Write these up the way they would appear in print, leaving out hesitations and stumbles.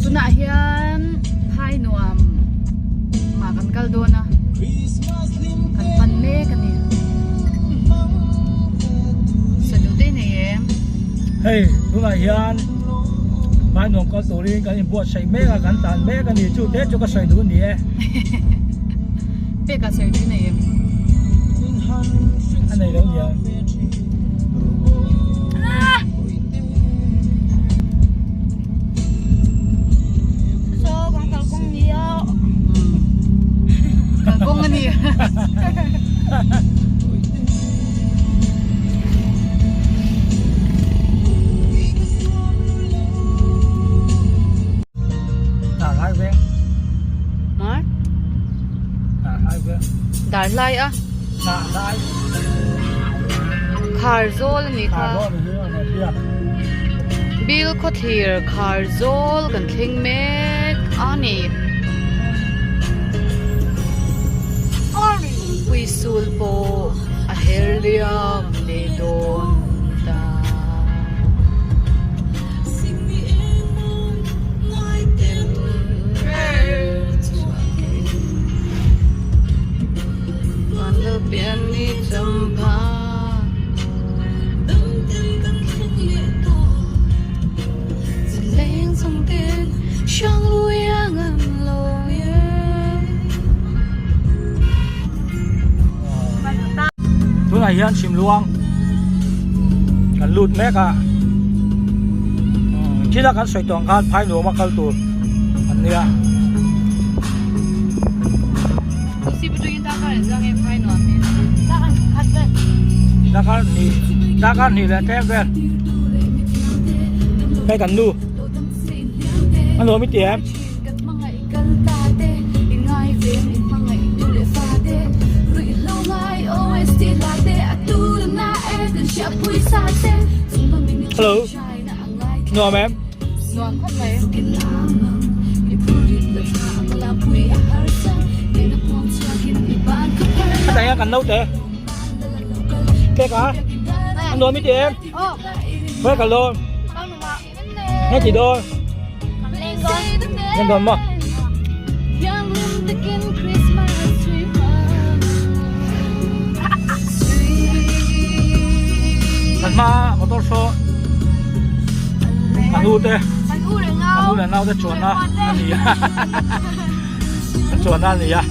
Tunah hian phai nuam mah kan kal dawn a kan pan mek a ni saduh te nei em hei tunah hian phai nuam kal turin kan inbuatsaih mek a kan tlan mek a ni chu te chu ka sawi duh a ni e peka sawi duh nei em a nei lo nia. Kalkawng a ni. Darlai veng. Darlai veng. Darlai a. Kharzawl a nih kha. Bill khawthlir Kharzawl kan thleng mek a ni. Puisul pawh a her liam leh dawn ta. Tunah hian Chhimluang kan lut mek a thil a kan sawi tawh ang khan phai nuam a kal tur an nia. Dakar hnih dakar hnih leh tlem vel hei kan nu a nuam i ti em? Hello nuam em? Nuam khawp mai. Hetah hian kan naute pek a a nuam i ti em? Khawi kal dawn? Nghe ti dawn? Lên dawn maw? Kan hma motor saw a nu te a nu leh nau te chuanna a ni a an chuanna a ni a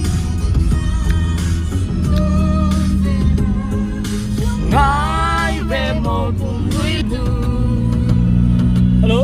ngai ve maw hello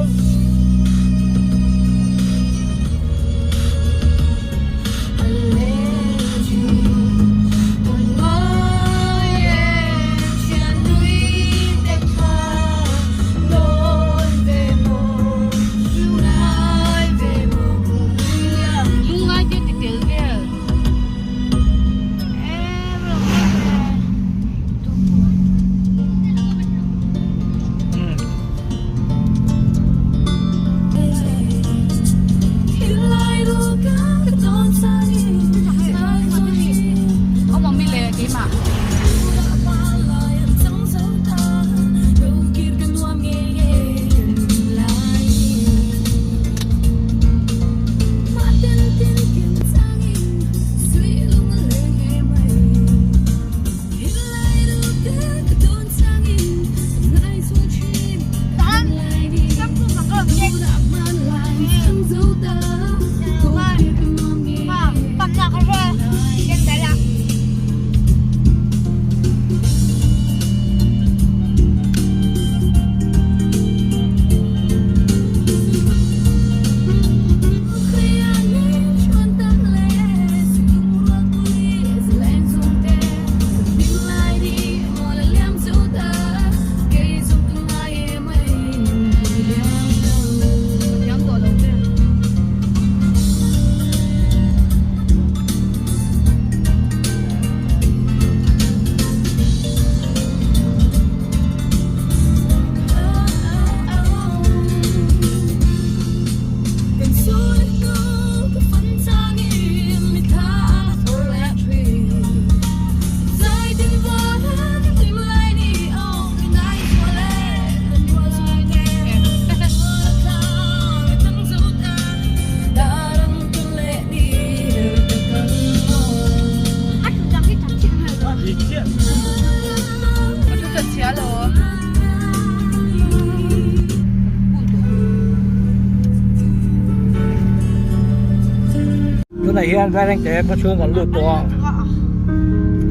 hian Vairengte khaw chhung kan lut tawh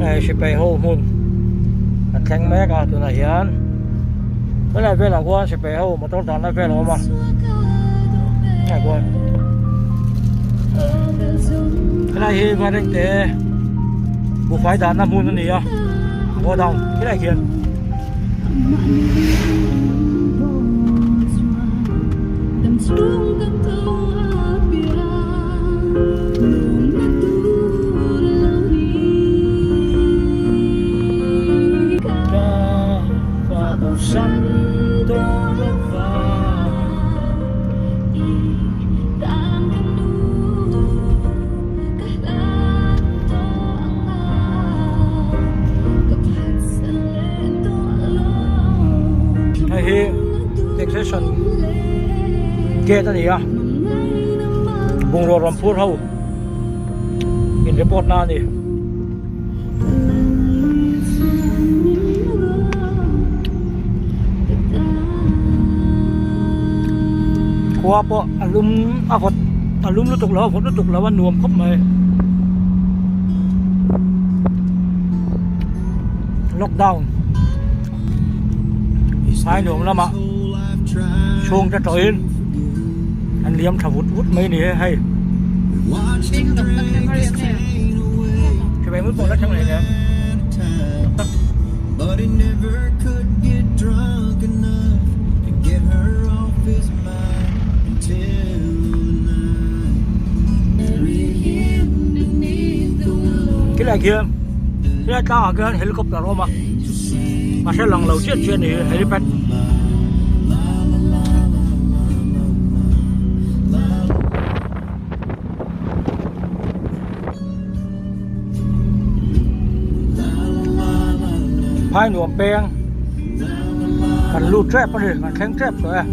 a hei sipai ho hmun kan thleng mek a tunah hian helai velah khuan sipai ho motor dahna vel a awm a hei khuan helai hi Vairengte buhfai dahna hmun a ni a godown helai khian. Hei hi taxation gate a ni a bungraw rawn phur ho in report na a ni. Khua pawh a lum a vawt a lum lutuk lo a vawt lutuk lo a nuam khawp mai. Lockdown sai nuam lamah chhungte tawhin an liam tha vut vut mai a ni hei. Khilai khian helai tlangah khian helicopter a awm a a hre lang lo chiah chiah a ni helipad. Phai nuam peng kan lut tep a ni kan thleng tep tawh e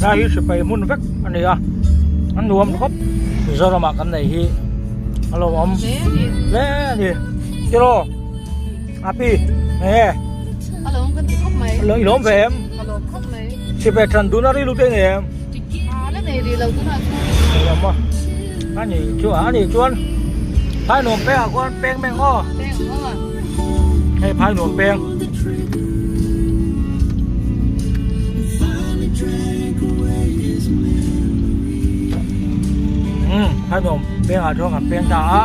lai hi sipai hmun vek a ni a a nuam khawp Mizoram ah kan nei hi a lo awm hle a ni tiraw api enge a lo awm kan ti khawp mai i lawm ve em ka lawm khawp mai sipai tan dun a ri lut em em. A la nei rih lo tunah chuan. Nei lo maw? A nih chu a nih chuan phai nuam peng ah khuan peng meng aw. Peng aw. Hei phai nuam peng. Phai nuam peng ah chuan kan peng ta a.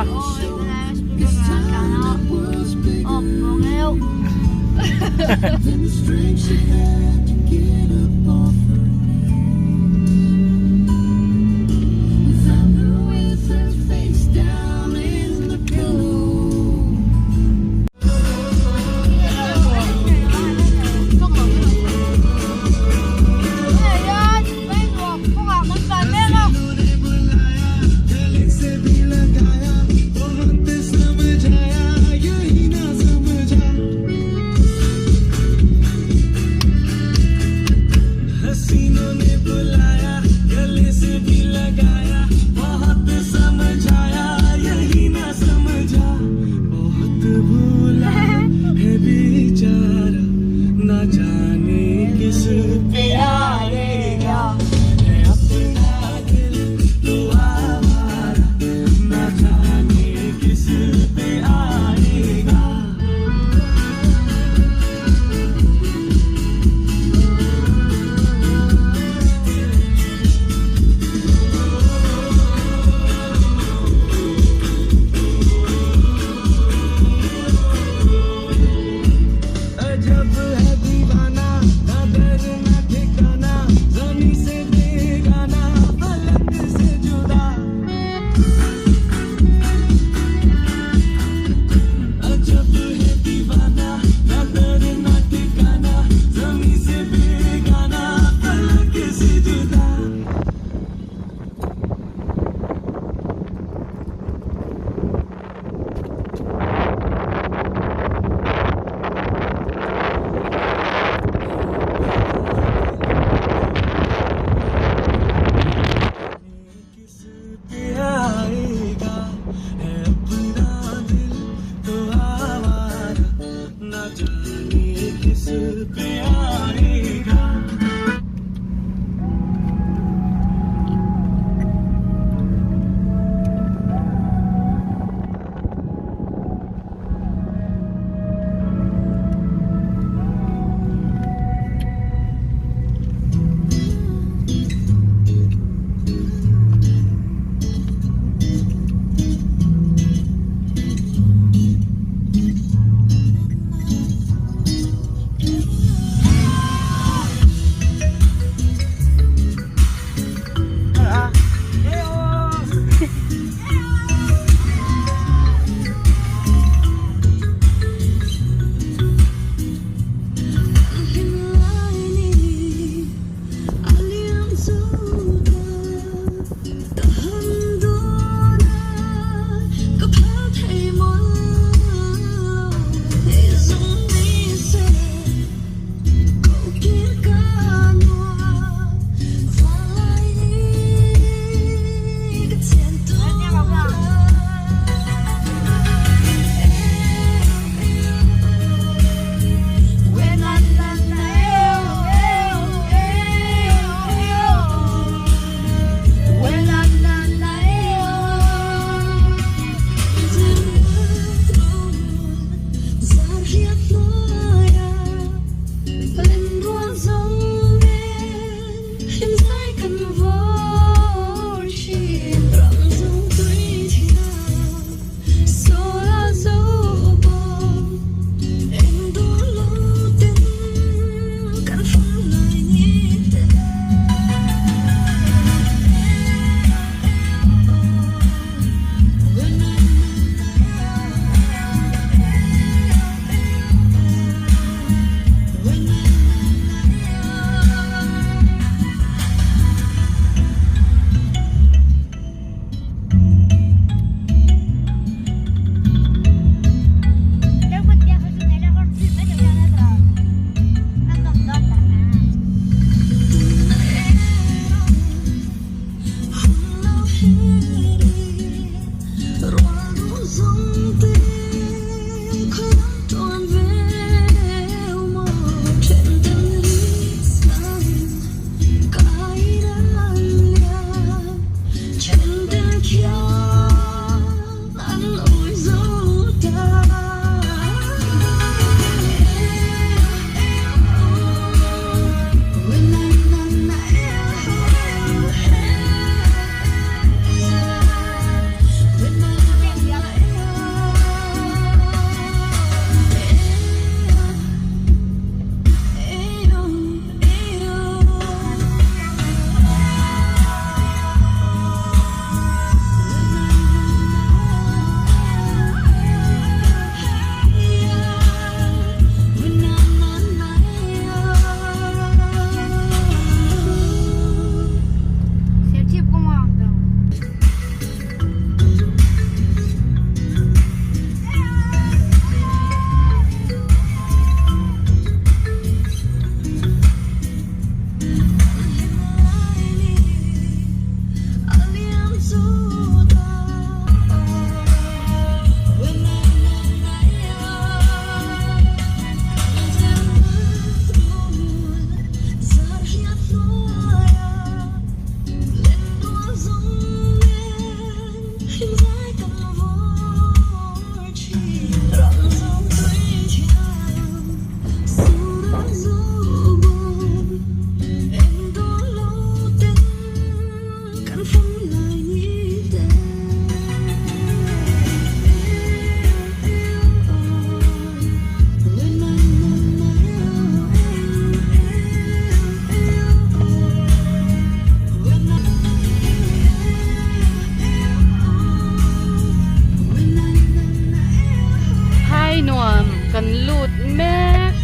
Phai nuam kan lut mek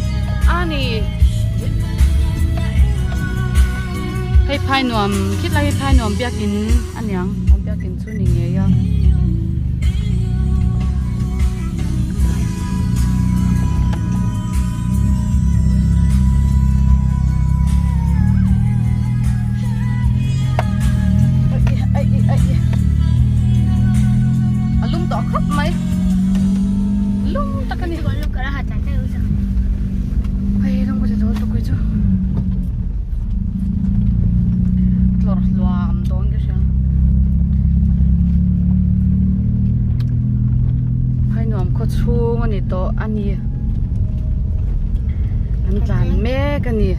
a ni. Hei phai nuam khit lai hi phai nuam biakin a niang a biakin chu ni ngei a. A lum tawh khawp mai lum tak a ni hei lum ka ti dawn tuk hi chu tlawr hluam dawn ka hria phai nuam khaw chhung a ni tawh a ni an tlan mek a ni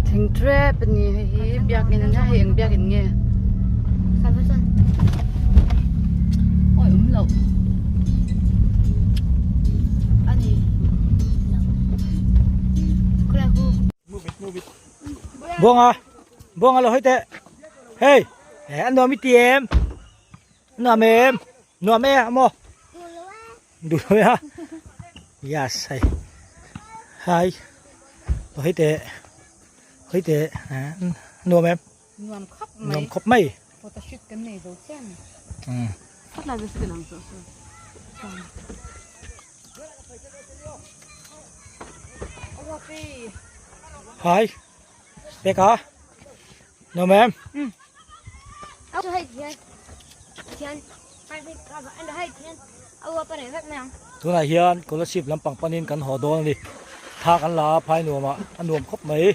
thing trap a ni hei hi biakin a nia hei eng biakin nge awi awm loh Buanga Buanga lo hawi teh hei an nuam i ti em nuam em nuam e amaw duh lo e a yes hei hai lo hawi teh hawi teh nuam em nuam khawp mai nuam khawp mai photoshoot kan nei zo chiah a ni khat lai vek ang chu Hai, Peka, nuam em? Tunah hian Kolasib lampang panin kan haw dawn a ni. Thla kan la a, phai nuamah a nuam khawp mai.